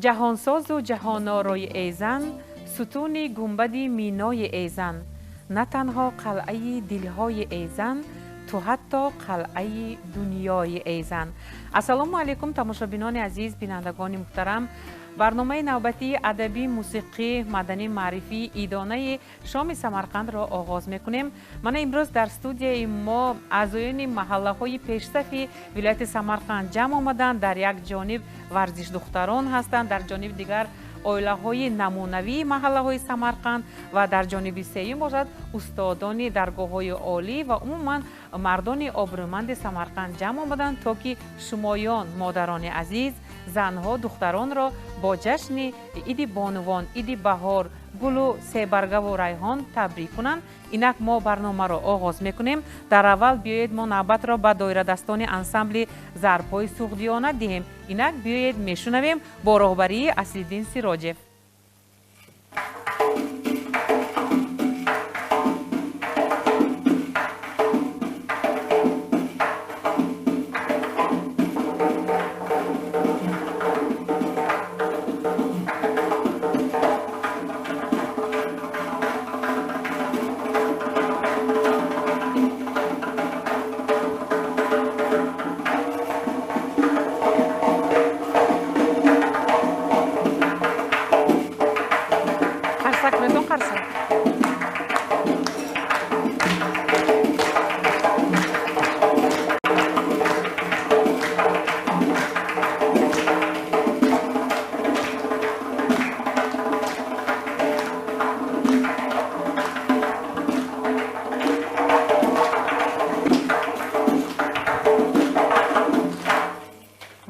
Ҷаҳонсозу ҷаҳонорои эзан, сутуни гумбади минои эзан, на танҳо қалъаи дилҳои эзан, ту ҳатто қалъаи дунёи эзан. Ассалому алайкум, тамошобинони азиз, бинандагони муҳтарам. Барномаи навбатии адабӣ, мусиқӣ, маданӣ, маърифӣ идонаи шоми Самарқандро оғоз мекунем. Мана имрӯз дар студияи мо аъзоёни маҳаллаҳои пешсафи вилояти Самарқанд ҷамъ омаданд. Дар як ҷониб варзишдухтарон ҳастанд, дар ҷониби дигар оилаҳои намунавии маҳаллаҳои Самарқанд ва дар ҷониби сеюм бошад устодони даргоҳҳои олӣ ва умуман мардони обрӯманди Самарқанд ҷамъ омаданд, то ки шумоён, модарони азиз, занҳо, духтаронро бо ҷашни иди бонувон, иди баҳор, гулу себаргаву райҳон табрик кунанд. Инак мо барномаро оғоз мекунем. Дар аввал биёед мо навбатро ба доирадастони ансамбли зарбҳои суғдиёна диҳем. Инак биёед мешунавем бо роҳбарии Аслиддин Сироҷев.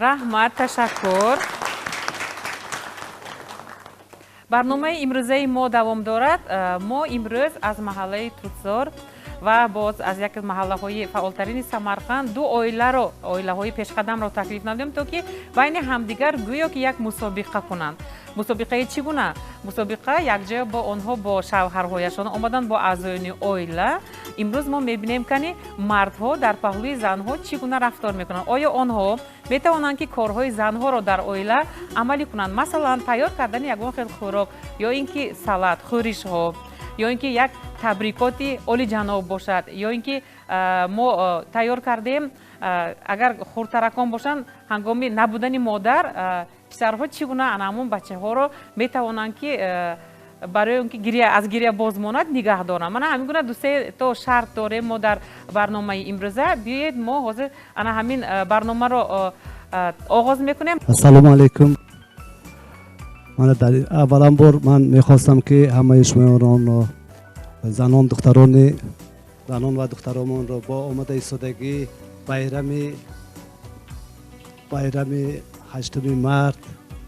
Раҳмат, ташаккур. Барномаи имрӯзаи мо давом дорад. Мо имрӯз аз маҳаллаи Тутзор ва боз аз яке аз маҳаллаҳои фаъолтарини Самарқанд ду оиларо, оилаҳои пешқадамро таклиф намудем, то ки байни ҳамдигар гӯё ки як мусобиқа кунанд. Мусобиқаи чӣ гуна? Мусобиқа якҷоя бо онҳо бо шавҳарҳояшон омаданд, бо аъзоёни оила. Имрӯз мо мебинем, кани мардҳо дар паҳлӯи занҳо чӣ гуна рафтор мекунанд. Оё онҳо метавонанд, ки корҳои занҳоро дар оила амалӣ кунанд? Масалан, тайёр кардани ягон хел хӯрок, ё ин ки салат, хӯришҳо, ё ин ки як табрикоти олиҷаноб бошад, ё ин ки мо тайёр кардем, агар хурдтаракон бошанд, ҳангоми набудани модар писарҳо чӣ гуна ана ҳамон бачаҳоро метавонанд, ки барои он ки аз гиря боз монад, нигаҳ доранд. Мана ҳамин гуна ду-се то шарт дорем мо дар барномаи имрӯза. Биёед мо ҳозир ана ҳамин барномаро оғоз мекунем. Ассалому алайкум. Мана дар аввалан бор ман мехостам, ки ҳамаи шумоёнро, занон, духтарони занон ва духтаромонро бо омада истодагӣ байрами 8 март,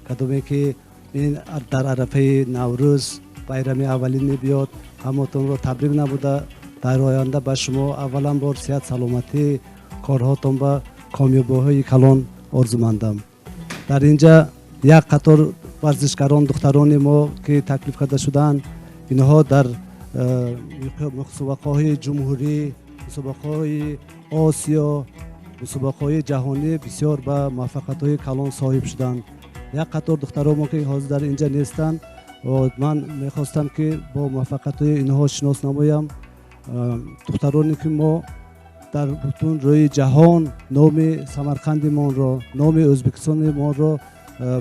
кадоме ки ин дар арафаи Наврӯз байрами аввалин мебиёд, ҳаматонро табрик намуда, дар оянда ба шумо аввалан бор сиҳат, саломатӣ, корҳотон ба комёбиҳои калон орзумандам. Дар инҷа як қатор варзишгарон, духтарони мо, ки таклиф карда шудаанд, инҳо дар мусобиқаҳои ҷумҳурӣ, мусобиқаҳои Осиё, мусобиқаҳои ҷаҳонӣ бисёр ба муваффақиятҳои калон соҳиб шуданд. Як қатор духтаромо, ки ҳозир дар инҷа нестанд, ман мехостам, ки бо муваффақиятҳои инҳо шинос намоям. Духтароне, ки мо дар бутун рӯи ҷаҳон номи Самарқандимонро, номи Ӯзбекистонимонро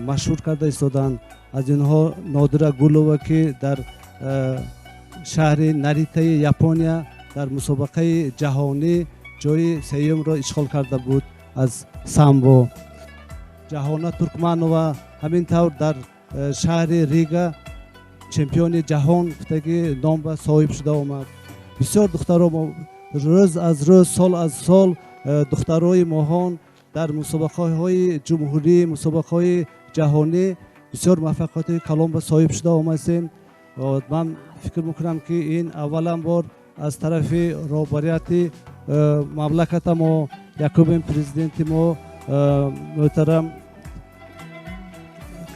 машҳур карда истоданд. Аз инҳо Нодира Гулова, ки дар шаҳри Наритаи Япония дар мусобиқаи ҷаҳонӣ ҷои сеюмро ишғол карда буд аз самбо. Ҷаҳона Туркманова ҳамин тавр дар шаҳри Рига чемпиони ҷаҳон гуфтагӣ ном ба соҳиб шуда омад. Бисёр духтаро рӯз аз рӯз, сол аз сол духтарои моҳон дар мусобиқаҳои ҷумҳурӣ, мусобиқаҳои ҷаҳонӣ бисёр муваффақиятҳои калон ба соҳиб шуда омадем. Ман фикр мекунам, ки ин аввалан бор аз тарафи роҳбарияти мамлаката мо, якумин президенти мо муҳтарам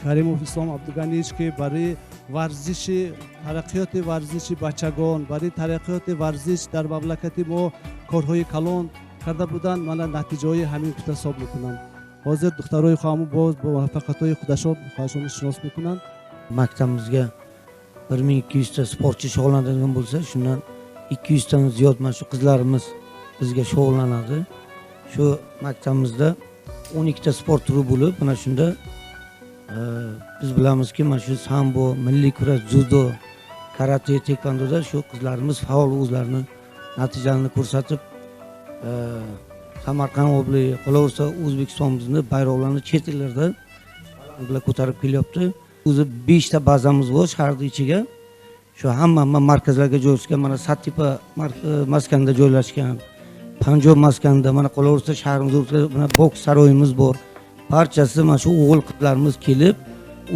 Каримов Ислом Абдуганич, ки барои варзиши тараққиёти варзиши бачагон, барои тараққиёти варзиш дар мамлакати мо корҳои калон карда буданд, мана натиҷаҳои ҳамин гуфта ҳисоб мекунам. Ҳозир духтарои ҳаму боз бо муваффақиятҳои худашон худашонро шинос мекунанд. Maktabimizga 1200 ta sportchi shug'ullanadigan bo'lsa, shundan 200 dan ziyod mana shu qizlarimiz bizga shug'ullanadi. Shu maktabimizda 12 ta sport turi bo'lib, mana shunda biz bilamizki, mana shu sambo, milliy kurash, dzyudo, karate, taekvondoda shu qizlarimiz faol o'zlarini natijalarini ko'rsatib, Samarqand oblasti, qolaversa O'zbekistonimizni bayroqlarini chet ellarda bular ko'tarib kelyapti. O'zi 5 ta bazamiz bor shaharning ichiga. Shu hamma markazlarga joylashgan, mana Sattepa maskanida joylashgan, Panjob maskanida, mana qolaversa shaharimiz o'rtasida mana boks saroyimiz bor. Barchasi mana shu o'g'il qizlarimiz kelib,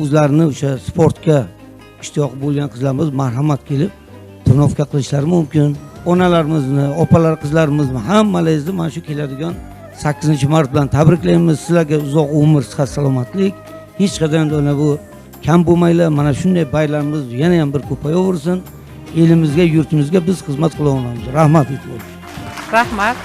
o'zlarini o'sha sportga ishtiyoq bo'lgan qizlarimiz marhamat kelib trenirovka qilishlari mumkin. Onalarimizni, opalar, qizlarimizni hammalaringizni mana shu keladigan 8-mart bilan tabriklaymiz. Sizlarga uzoq umr, sihat, salomatlik. Hech qachon mana bu kam bo'lmanglar. Mana shunday bayramimiz yana ham bir ko'payaversin. Elimizga, yurtimizga biz xizmat qila olamiz. Rahmat e'tibor. Rahmat.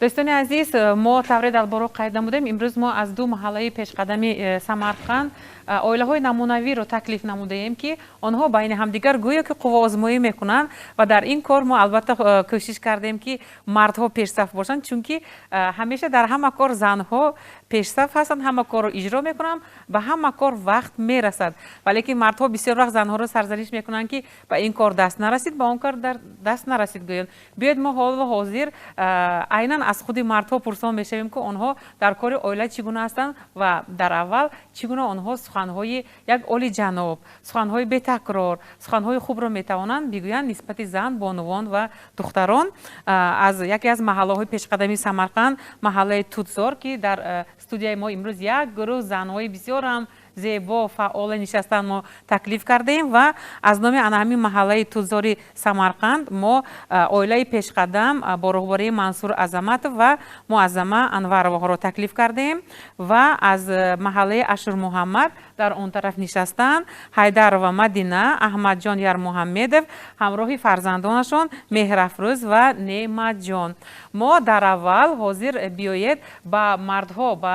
Дӯстони азиз, мо тавре дар боро қайд намудем, имрӯз мо аз ду маҳаллаи пешқадами Самарқанд оилаҳои намунавиро таклиф намудаем, ки онҳо байни ҳамдигар гӯё ки қувваозмоӣ мекунанд ва дар ин кор мо албатта кӯшиш кардем, ки мардҳо пешсаф бошанд, чунки ҳамеша дар ҳама кор занҳо пешсаф ҳастанд, ҳама корро иҷро мекунанд, ба ҳама кор вақт мерасад. Валекин мардҳо бисёр вақт занҳоро сарзаниш мекунанд, ки ба ин кор даст нарасид, ба он кор даст нарасид гӯянд. Биёед мо ҳоло ҳозир айнан аз худи мардҳо пурсон мешавем, ки онҳо дар кори оила чӣ гуна ҳастанд ва дар аввал чӣ гуна онҳо суханҳои як олиҷаноб, суханҳои бетакрор, суханҳои хубро метавонанд бигӯянд нисбати зан, бонувон ва духтарон. Аз яке аз маҳаллаҳои пешқадами Самарқанд, маҳаллаи Тутзор, ки дар студияи мо имрӯз як гурӯҳ занҳои бисёр ҳам зебо, фаъола нишастан мо таклиф кардем ва аз номи ана ҳамин маҳаллаи Тутзори Самарқанд мо оилаи пешқадам бо роҳбарии Мансур Азаматов ва Муаззама Анвароваҳоро таклиф кардем ва аз маҳаллаи Ашурмуҳаммад дар он тараф нишастанд Ҳайдарова Мадина, Аҳмадҷон Ярмуҳаммедов ҳамроҳи фарзандонашон Меҳрафрӯз ва Неъматҷон. Мо дар аввал ҳозир биёед ба мардҳо, ба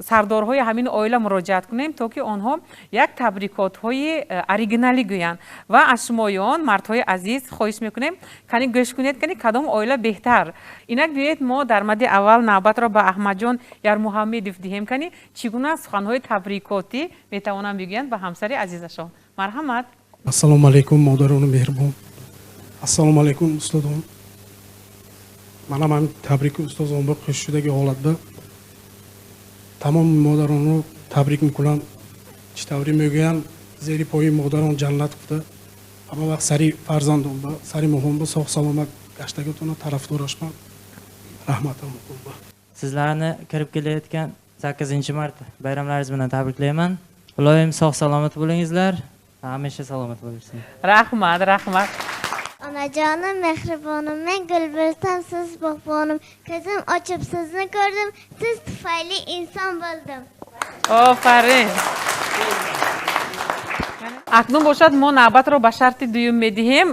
сардорҳои ҳамин оила муроҷиат кунем, то ки онҳо як табрикотҳои оригиналӣ гӯянд. Ва аз шумоён, мардҳои азиз, хоҳиш мекунем, кани гӯш кунед, кани кадом оила беҳтар. Инак биёед мо дар мади аввал навбатро ба Аҳмадҷон Ярмуҳаммедов диҳем, кани чӣ гуна суханҳои табрикотӣ метавонанд бигӯянд ба ҳамсари азизашон. Марҳамат. Ассалому алайкум, модарони меҳрибон. Ассалому алайкум, устодон. Манам ҳамин табрики устозон ба қӯшшудаги ҳолатда тамоми модаронро табрик мекунам. Чӣ тавре мегӯянд, зери пои модарон ҷаннат гуфта, ҳама вақт сари фарзандон ба сари моҳон ба соғ саломат гаштагитона тарафдорашман. Раҳматам ба. Sizlarni kirib kelayotgan 8-mart bayramlaringiz bilan tabriklayman. Iloyim sog' salomat bo'lingizlar. Hamisha salomat bo'lishsin. Rahmat, rahmat. Onajonim, mehribonim, men gul bo'lsam siz bog'bonim. Ko'zim ochib sizni ko'rdim, siz tufayli inson bo'ldim. Ofarin. Акнун бошад мо навбатро ба шарти дуюм медиҳем.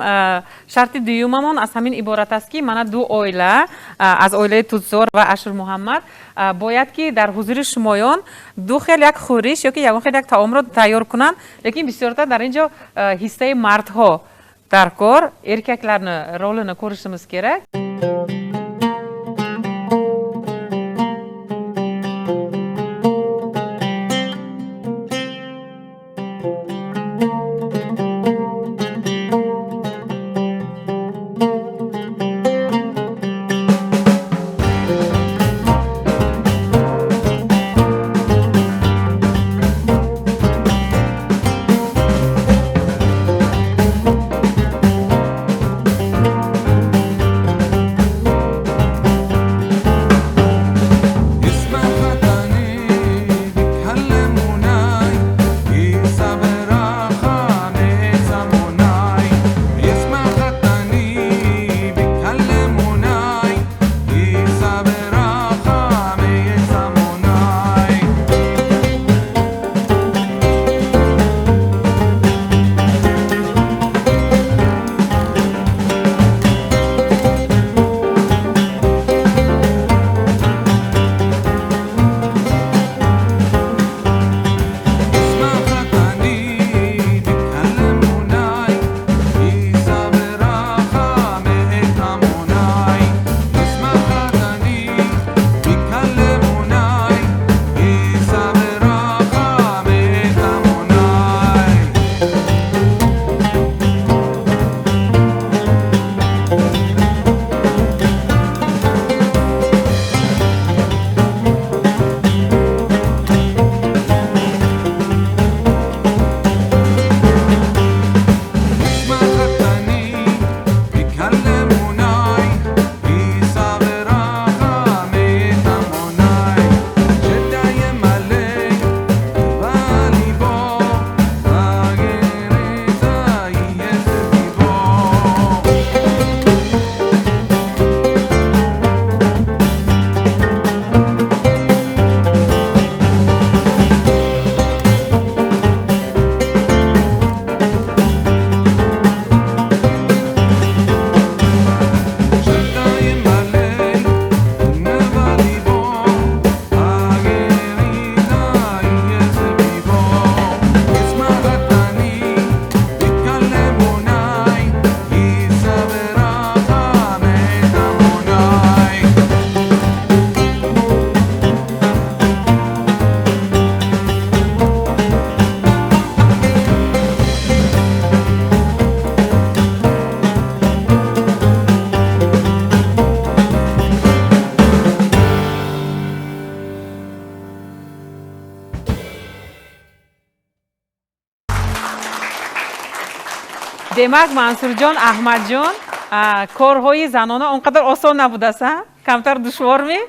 Шарти дуюмамон аз ҳамин иборат аст, ки мана ду оила аз оилаи Тутзор ва Ашурмуҳаммад бояд ки дар ҳузури шумоён ду хел як хӯриш ё ки ягон хел як таомро тайёр кунанд, лекин бисёртар дар ин ҷо ҳиссаи мардҳо дар кор, erkaklarni rolini ko'rishimiz kerak. Demak, Mansurjon, Ahmadjon, корҳои занона он қадар осон набудааст, а? Камтар душворми?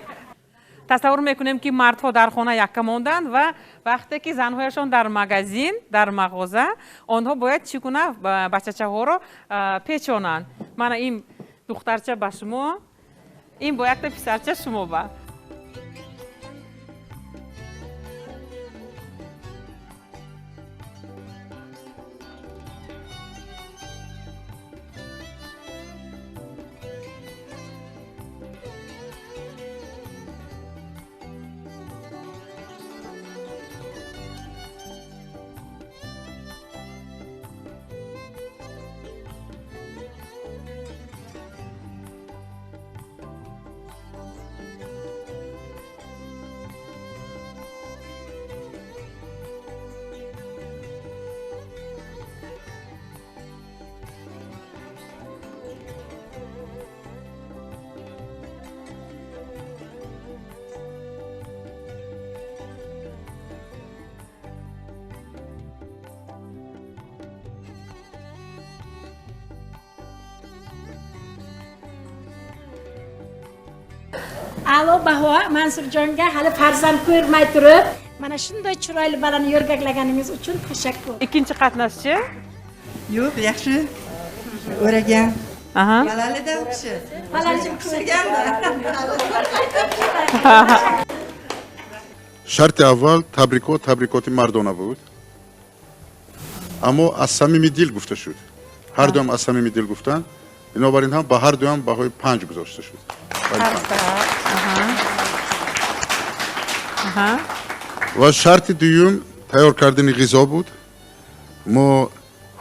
Тасаввур мекунем, ки мардҳо дар хона якка монданд ва вақте ки занҳояшон дар магазин, дар мағоза, онҳо бояд чӣ гуна бачачаҳоро печонанд. Мана ин духтарча ба шумо, ин бо якта писарча шумо ба. A'lo baho Mansurjonga hali farzand ko'rmay turib, mana shunday chiroyli bolani yo'rgaklaganingiz uchun tashakkur. Ikkinchi qatnashchi? Yo'q, yaxshi o'ragan. Aha. Malalidan kishi. Malali pishirganda. Шарти аввал табрикот, табрикоти мардона буд. Аммо аз самими дил гуфта шуд. Ҳар дуам аз самими дил гуфтанд. Бинобар ин ҳам ба ҳар дуам баҳои 5 гузошта шуд. Ва шарти дуюм тайёр кардани ғизо буд. Мо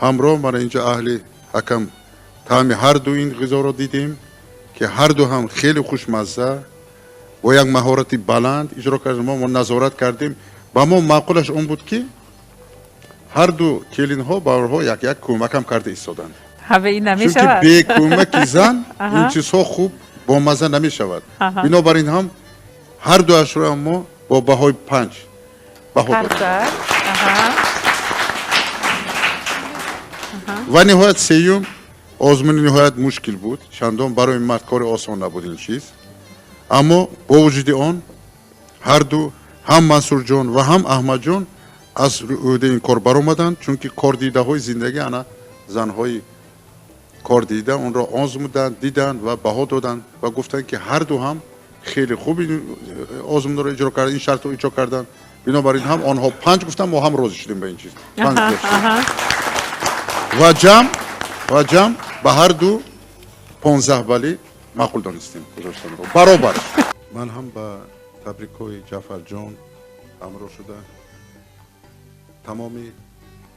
ҳамроҳ мана инҷа аҳли ҳакам таъми ҳар ду ин ғизоро дидем, ки ҳар ду ҳам хеле хушмазза бо як маҳорати баланд иҷро кардем. Мо назорат кардем. Ба мо маъқулаш он буд, ки ҳар ду келинҳо ба онҳо як-як кӯмакам карда истоданд. Чунки бе кӯмаки зан ин чизҳо хуб бомазза намешавад. Бинобар ин ҳам ҳар дуашро мо бо баҳои 5 баҳо додем. Ва ниҳоят сеюм озмуни ниҳоят мушкил буд. Чандон барои мард кори осон набуд ин чиз. Аммо бо вуҷуди он ҳар ду ҳам Мансурҷон ва ҳам Аҳмадҷон аз ӯҳдаи ин кор баромаданд, чунки кордидаҳои зиндагӣ ана занҳои кордида онро озмуданд, диданд ва баҳо доданд ва гуфтанд, ки ҳар ду ҳам хеле хуб ин озмунро иҷро карданд, ин шартро иҷро карданд. Бинобар ин ҳам онҳо 5 гуфтанд, мо ҳам розӣ шудем ба ин чиз. 5 гузоштем. Ва ҷамъ ба ҳар ду 15 балли маъқул донистем гузоштанро. Баробар. Ман ҳам ба табрикҳои Ҷаъфарҷон ҳамроҳ шуда тамоми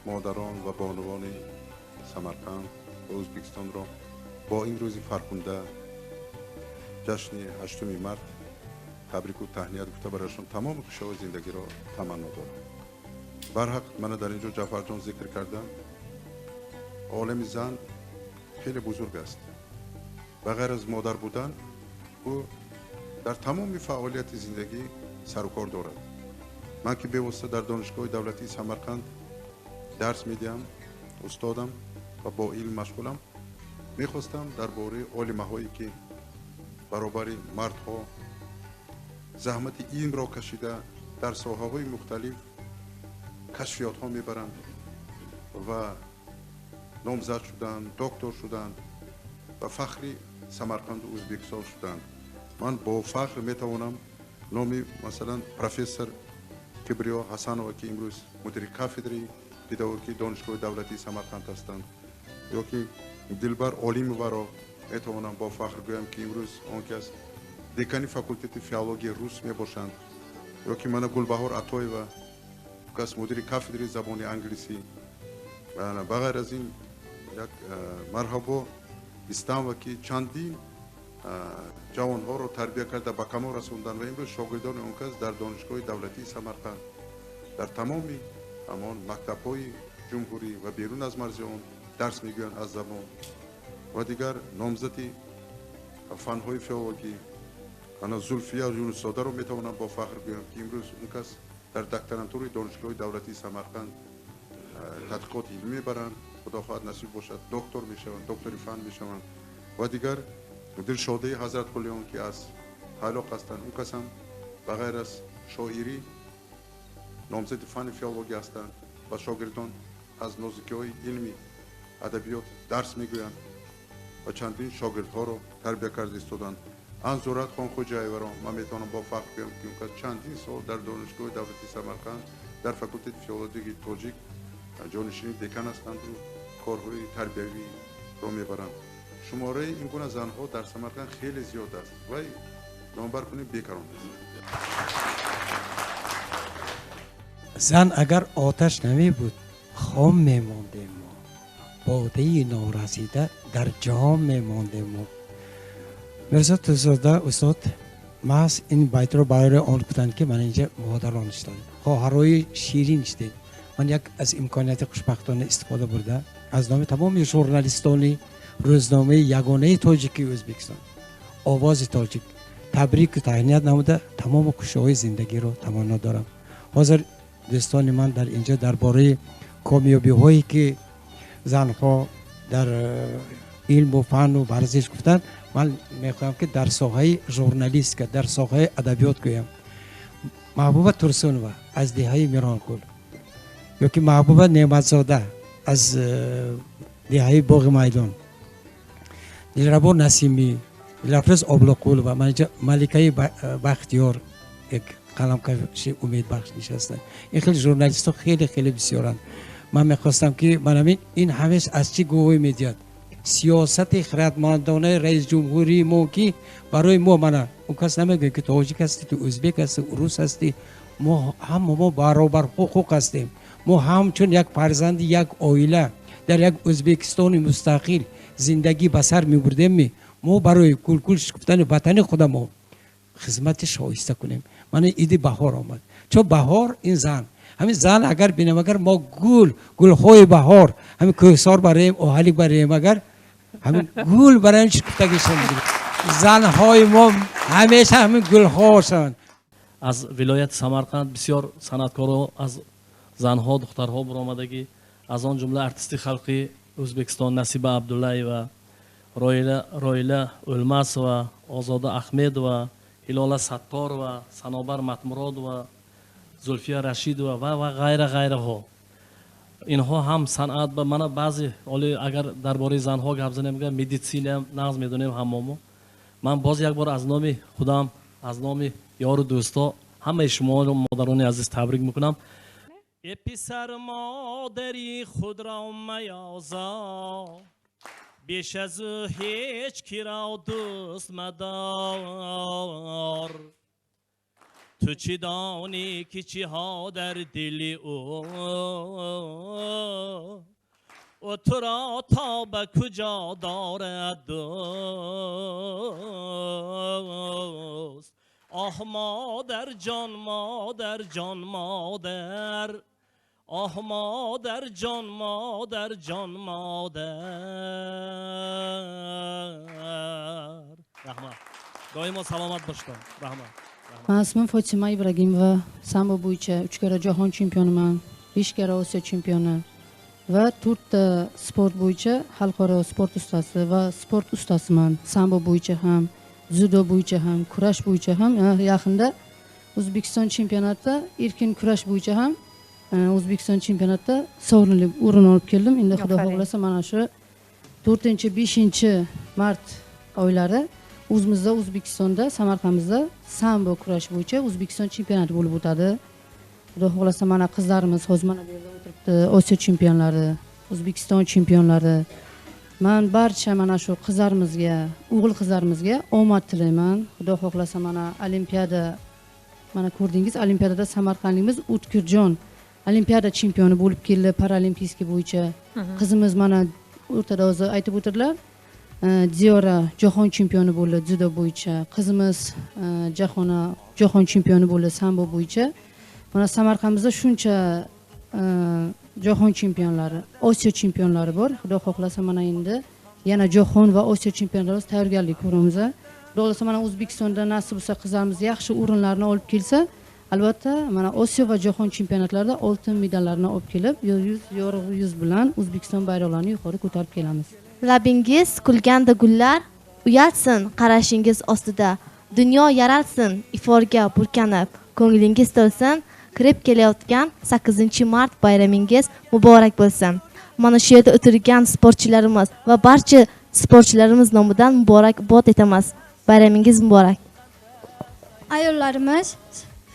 модарон ва бонувони Самарқанд ва Ӯзбекистонро бо ин рӯзи фархунда ҷашни 8 март табрику таҳният гуфта барояшон тамоми хушиҳои зиндагиро таманно дорам. Барҳақ мана дар ин ҷо Ҷаъфарҷон зикр кардам, олами зан хеле бузург аст. Ба ғайр аз модар будан, ӯ дар тамоми фаъолияти зиндагӣ сарукор дорад. Ман ки бевосита дар донишгоҳи давлатии Самарқанд дарс медиҳам, устодам ва бо илм машғулам, мехостам дар бораи олимаҳое ки баробари мардҳо заҳмати илмро кашида дар соҳаҳои мухталиф кашфиётҳо мебаранд ва номзад шуданд, доктор шуданд ва фахри Самарқанду Ӯзбекистон шуданд. Ман бо фахр метавонам номи масалан профессор Кибриё Ҳасанова, ки имрӯз мудири кафедраи педагогикии донишгоҳи давлатии Самарқанд ҳастанд, ё ки Дилбар Олимоваро метавонам бо фахр гӯям, ки имрӯз он ки аз декани факултети филологияи рус мебошанд, ё ки мана Гулбаҳор Атоева, кас мудири кафедраи забони англисӣ. Ба ғайр аз ин як марҳабо Истамова, ки чандин ҷавонҳоро тарбия карда ба камол расонданд ва имрӯз шогирдони он кас дар донишгоҳи давлатии Самарқанд, дар тамоми ҳамон мактабҳои ҷумҳурӣ ва берун аз марзи он дарс мегӯянд аз забон. Ва дигар номзади фанҳои филологӣ ана Зулфия Юнусзодаро метавонам бо фахр гӯям, ки имрӯз он кас дар докторантураи донишгоҳи давлатии Самарқанд тадқиқоти илмӣ мебаранд. Худо хоҳад насиб бошад, доктор мешаванд, доктори фан мешаванд. Ва дигар Дилшодаи Ҳазратқулиён, ки аз Тайлоқ ҳастанд, он кас ҳам ба ғайр аз шоирӣ номзади фани филология ҳастанд ва шогирдон аз нозукиҳои илми адабиёт дарс мегӯянд ва чандин шогирдҳоро тарбия карда истоданд. Анзурат Хонхоҷаеваро ман метавонам бо фахр гӯям, ки он кас чандин сол дар Донишгоҳи давлатии Самарқанд дар факултети филологияи тоҷик ҷонишини декан ҳастанд ва корҳои тарбиявиро мебаранд. Шумораи ин гуна занҳо дар Самарқанд хеле зиёд аст ва номбар кунем бекарон аст. Зан агар оташ намебуд, хом мемондем мо, бодаи норасида дар ҷом мемондем мо. Мирзо Турсунзода устод маҳз ин байтро барои он гуфтанд, ки ман инҷа модарон иштодем, хоҳарои ширин иштед. Ман як аз имконияти хушбахтона истифода бурда аз номи тамоми журналистони рӯзномаи ягонаи тоҷикии Ӯзбекистон «Овози тоҷик» табрику таҳният намуда тамоми хушиҳои зиндагиро таманно дорам. Ҳозир дӯстони ман дар инҷо дар бораи комёбиҳое ки занҳо дар илму фанну варзиш гуфтанд, ман мехоҳам ки дар соҳаи журналистика, дар соҳаи адабиёт гӯям. Маҳбуба Турсунова аз деҳаи Миронкул ёки Маҳбуба Неъматзода аз деҳаи Боғи Майдон, Дилрабо Насимӣ, Дилафрӯз Облоқулова, Маликаи Бахтиёр, як қаламкаши умедбахш нишастанд. Ин хеле журналистҳо хеле хеле бисёранд. Ман мехостам ки манамин ин ҳамеш аз чӣ гувоҳӣ медиҳад? Сиёсати хиратмандонаи раисҷумҳурии мо, ки барои мо, мана он кас намегӯяд ки тоҷик ҳастӣ, ту ӯзбек ҳастӣ, урус ҳастӣ, мо ҳама мо баробар ҳуқуқ ҳастем. Мо ҳамчун як фарзанди як оила дар як Ӯзбекистони мустақил зиндагӣ ба сар мебурдем. Мо барои гулгул шукуфтани ватани худамо хизмати шоиста кунем. Мана иди баҳор омад, чун баҳор ин зан, ҳамин зан агар бинем, агар мо гул, гулҳои баҳор, ҳамин кӯҳсор барем, оҳалик барем, агар ҳамин гул барои шукуфтагишон, занҳои мо ҳамеша ҳамин гулҳошанд. Аз вилояти Самарқанд бисёр санъаткоро аз занҳо, духтарҳо баромадагӣ, аз он ҷумла артисти халқи Ӯзбекистон Насиба Абдуллаева, Роила O'лмасова, Озода Ахмедова, Ҳилола Сатторова, Санобар Матмуродова, Зулфия Рашидова ва ғайра ғайраҳо. Инҳо ҳам санъат ба мана баъзе оли агар дар бораи занҳо гап занем, медицина нағз медонем ҳамамо. Ман боз як бор аз номи худам, аз номи ёру дӯсто ҳамаи шуморо, модарони азиз, табрик мекунам. Э писар, модари худро маёзор, беш аз ӯ ҳеҷ киро дӯст мадор. Ту чӣ донӣ, ки чиҳо дар дили ӯ, ӯ туро то ба куҷо дорад дӯст. Оҳ, модар ҷон, модар ҷон, модар, оҳ, модар ҷон, модар ҷон, модар. Раҳмат, доимо саломат бошед. Раҳмат. Man ismim Fotima Ibragimova, sambo bo'yicha 3 karra jahon chempioniman, 5 karra Osiyo chempioni va 4 ta sport bo'yicha xalqaro sport ustasi va sport ustasiman. Sambo bo'yicha ham, dzyudo bo'yicha ham, kurash bo'yicha ham, yaqinda O'zbekiston chempionatida erkin kurash bo'yicha ham O'zbekiston chempionatida sovrinli o'rin olib keldim. Endi Xudo xohlasa mana shu 4-5 mart oylari o'zimizda O'zbekistonda, Samarqandimizda sambo kurash bo'yicha O'zbekiston chempionati bo'lib o'tadi. Xudo xohlasa mana qizlarimiz hozir mana bu yerda o'tiribdi, Osiyo chempionlari, O'zbekiston chempionlari. Man barcha mana shu qizlarimizga, o'g'il qizlarimizga omad tilayman. Xudo xohlasa mana olimpiada, mana ko'rdingiz, olimpiadada Samarqandimiz O'tkirjon olimpiada chempioni bo'lib keldi paralimpiyskiy bo'yicha. Qizimiz mana o'rtada hozir aytib o'tirdilar, Diyora jahon chempioni bo'ldi dzyudo bo'yicha. Qizimiz Jahona jahon chempioni bo'ldi sambo bo'yicha. Mana Samarqandimizda shuncha jahon chempionlari, Osiyo chempionlari bor. Xudo xohlasa mana endi yana jahon va Osiyo chempionlari tayyorgarlik ko'ramiz. Xudo xohlasa mana O'zbekistonda nasib bo'lsa qizlarimiz yaxshi o'rinlarni olib kelsa, Albatta, mana Osiyo va jahon chempionatlarida oltin medallarni olib kelib, yorug' yuz bilan O'zbekiston bayroqlarini yuqori ko'tarib kelamiz. Labingiz kulganda gullar, uyalsin qarashingiz ostida. Dunyo yaralsin iforga burkanib, ko'nglingiz to'lsin. Kirib kelayotgan 8-mart bayramingiz muborak bo'lsin. Mana shu yerda o'tirgan sportchilarimiz va barcha sportchilarimiz nomidan muborakbod etamiz. Bayramingiz muborak. Ayollarimiz,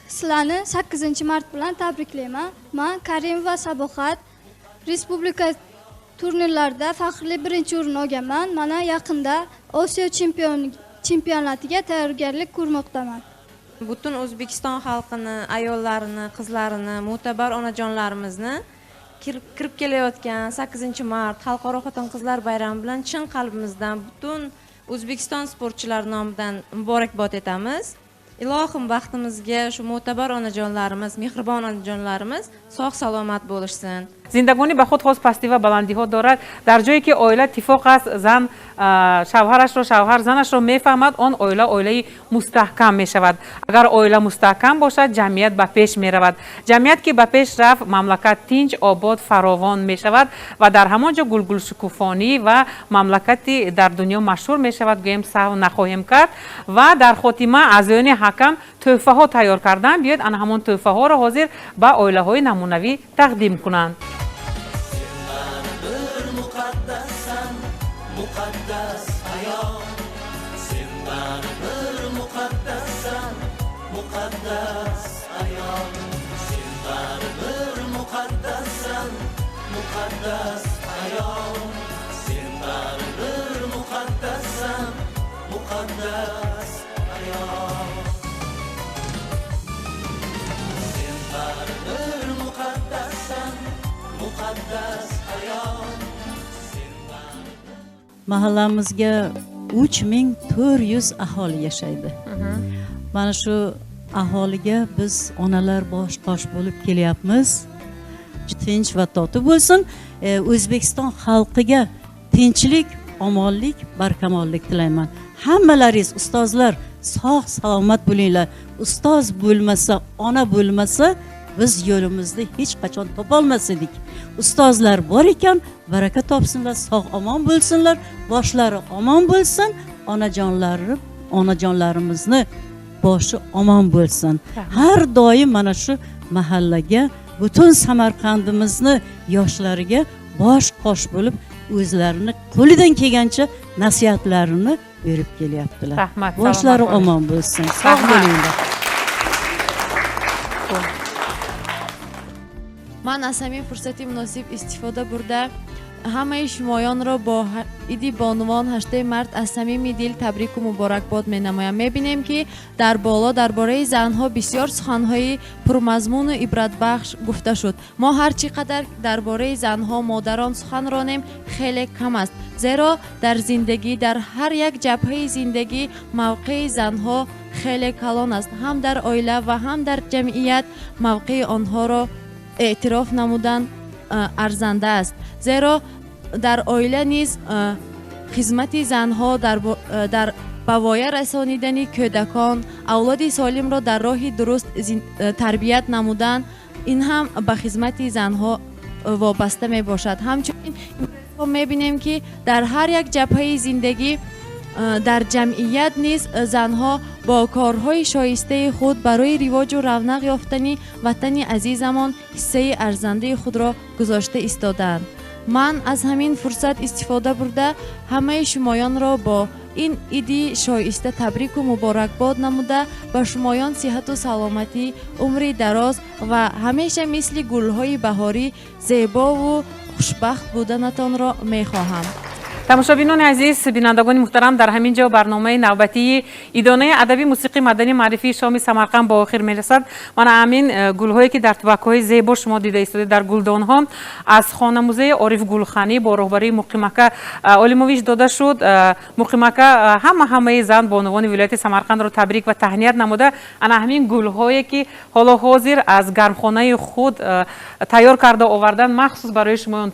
sizlarni 8-mart bilan tabriklayman. Men Karimova Sabohat respublika turnirlarida faxrli 1-o'rin olganman. Mana yaqinda Osiyo chempionatiga tayyorgarlik ko'rmoqdaman. Butun O'zbekiston xalqini, ayollarini, qizlarini, mo'tabar onajonlarimizni kirib kelayotgan 8-mart Xalqaro xotin-qizlar bayrami bilan chin qalbimizdan butun O'zbekiston sportchilari nomidan muborakbod etamiz. Ilohim baxtimizga shu mo'tabar onajonlarimiz, mehribon onajonlarimiz sog' salomat bo'lishsin. Зиндагонӣ ба худ хос пастӣ ва баландиҳо дорад. Дар ҷое ки оила тифоқ аст, зан шавҳарашро, шавҳар занашро мефаҳмад, он оила оилаи мустаҳкам мешавад. Агар оила мустаҳкам бошад, ҷамъият ба пеш меравад. Ҷамъият ки ба пеш рафт, мамлакат тинҷ, обод, фаровон мешавад ва дар ҳамон ҷо гулгулшукуфонӣ ва мамлакати дар дунё машҳур мешавад, гӯем саҳв нахоҳем кард. Ва дар хотима аъзоёни ҳакам тӯҳфаҳо тайёр кардан, биёед ана ҳамон тӯҳфаҳоро ҳозир ба оилаҳои намунавӣ тақдим кунанд. Muqaddas ayol, sen baribir muqaddassan, muqaddas ayol, sen baribir muqaddassan, muqaddas ayol, sen baribir muqaddassan, muqaddas ayol, sen baribir muqaddassan, muqaddas ayol. Mahallamizga 3400 aholi yashaydi. Mana shu aholiga biz onalar bosh qosh bo'lib kelyapmiz. Tinch va totuv bo'lsin. O'zbekiston xalqiga tinchlik, omonlik, barkamollik tilayman. Hammalaringiz ustozlar sog' salomat bo'linglar. Ustoz bo'lmasa, ona bo'lmasa biz yo'limizni hech qachon topolmas edik. Ustozlar bor ekan, baraka topsinlar, sog' omon bo'lsinlar, boshlari omon bo'lsin, onajonlarimizni boshi omon bo'lsin. Har doim mana shu mahallaga, butun Samarqandimizni yoshlariga bosh qosh bo'lib, o'zlarini qo'lidan kelgancha nasihatlarini berib kelyaptilar. Rahmat. Boshlari omon bo'lsin. Sog' bo'linglar. من از همین فرصتی مناسب استفاده برده همه شمایان را با ایدی بانوان 8 март از صمیم دل تبریک و مبارکباد می نمایم. می بینیم که در بالا درباره زنها بسیار سخنهای پرمضمون و عبرت بخش گفته شد. ما هر چی قدر درباره زنها مادران سخن رانیم خیلی کم است، زیرا در زندگی، در هر یک جبهه زندگی موقع زنها خیلی کلان است. هم در عائله و هم در جمعیت موقع آنها را اعتراف نمودن ارزنده است، زیرا در عائله نیز خدمت زنها در به وایه رسانیدن کودکان، اولاد سالم را در راه درست تربیت نمودن، این هم به خدمت زنها وابسته می باشد. همچنین می بینیم که در هر یک جبهه زندگی در جمعیت نیز زنها با کارهای شایسته خود برای رواج و رونق یافتن وطن عزیزمان حصه ارزنده خود را گذاشته ایستادند. من از همین فرصت استفاده برده همه شمایان را با این ایدی شایسته تبریک و مبارکباد نموده به شمایان صحت و سلامتی، عمر دراز و همیشه مثل گلهای بهاری زیبا و خوشبخت بودنتان را میخواهم. Тамошобинони азиз, бинандагони муҳтарам, дар ҳамин ҷо барномаи навбатии идонаи адаби мусиқии мадани маърифии шоми Самарқанд ба охир мерасад. Мана ҳамин гулҳое ки дар тубакҳои зебо шумо дида истодед дар гулдонҳо аз хонамузеи Ориф Гулханӣ бо роҳбарии Муқимака Олимович дода шуд. Муқимака ҳамаи зан бонувони вилояти Самарқандро табрик ва таҳният намуда ана ҳамин гулҳое ки ҳоло ҳозир аз гармхонаи худ тайёр карда овардан, махсус барои шумоён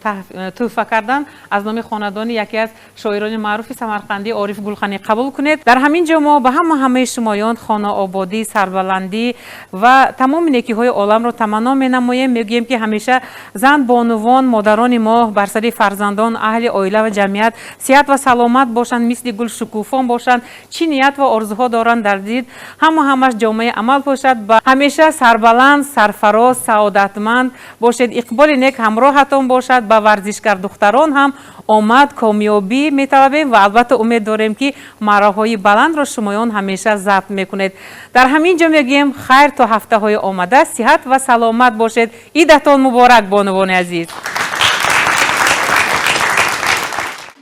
тӯҳфа кардан аз номи хонадони яке Яке аз шоирони маъруфи самарқандӣ Ориф Гулханӣ қабул кунед. Дар ҳамин ҷо мо ба ҳамаи шумоён хонаободӣ, сарбаландӣ ва тамоми некиҳои оламро таманно менамоем. Мегӯем ки ҳамеша зан, бонувон, модарони мо бар сари фарзандон, аҳли оила ва ҷамъият сиҳат ва саломат бошанд, мисли гул шукуфон бошанд. Чӣ ният ва орзуҳо доранд дар дил, ҳамааш ҷомаи амал пӯшад. Ба ҳамеша сарбаланд, сарфароз, саодатманд бошед. Иқболи нек ҳамроҳатон бошад. Ба варзишгар духтарон ҳам омад, комёбӣ металабем ва албатта умед дорем ки маъраҳои баландро шумоён ҳамеша забт мекунед. Дар ҳамин ҷо мегӯем хайр то ҳафтаҳои омада, сиҳат ва саломат бошед. Идатон муборак, бонувони азиз.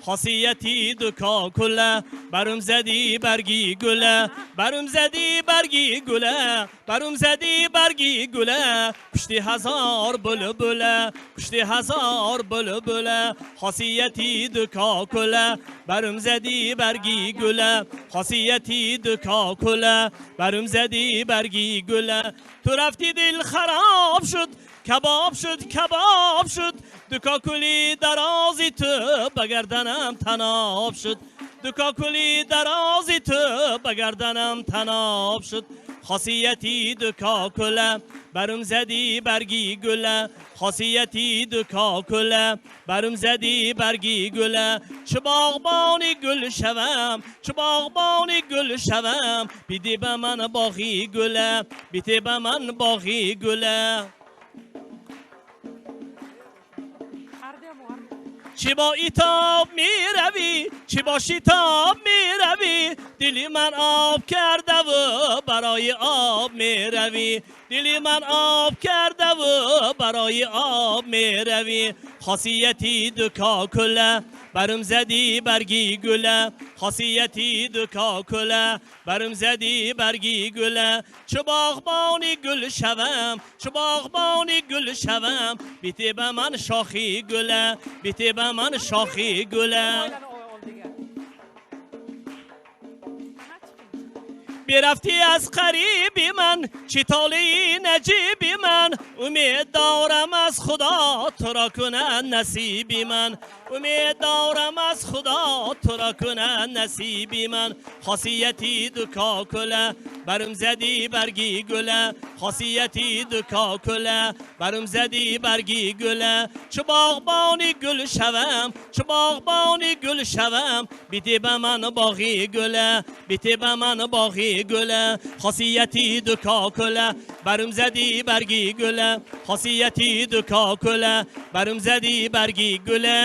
Хосияти ду кокула барум зади барги гула, барум зади барги гула, барум зади барги гула, кушти ҳазор булбула, кушти ҳазор булбула. Хосияти ду кокула барум зади барги гула, хосияти ду кокула барум зади барги гула. Ту рафти дил хароб шуд, кабоб шуд, кабоб шуд, ду кокули дарози ту ба гарданам таноб шуд, ду кокули дарози ту ба гарданам таноб шуд. Хосияти ду кокула барум зади барги гула, хосияти ду кокула барум зади барги гула. Чу боғбони гул шавам, чу боғбони гул шавам, биди ба ман боғи гула, биди ба ман боғи гула. Чӣ бо итоб меравӣ, чӣ бо шитоб меравӣ, дили ман об кардаву барои об меравӣ, дили ман об кардаву барои об меравӣ. Хосияти ду кокула барум зади барги гула, хосияти ду кокула барум зади барги гула. Чу боғбони гул шавам, чу боғбони гул шавам, бите ба ман шохи гула, бите ба ман шохи гула. Бирафтӣ аз қариби ман, чӣ толеи наҷиби ман, умед дорам аз Худо туро кунад насиби ман, умед дорам аз Худо туро кунад насиби ман. Хосияти ду кокула барум зади барги гула, хосияти ду кокула барум зади барги гула. Чу боғбони гул шавам, чу боғбони гул шавам, бите ба ман боғи гула, бите ба ман боғи гула. Хосияти ду кокула барум зади барги гула, хосияти ду кокула барум зади барги гула.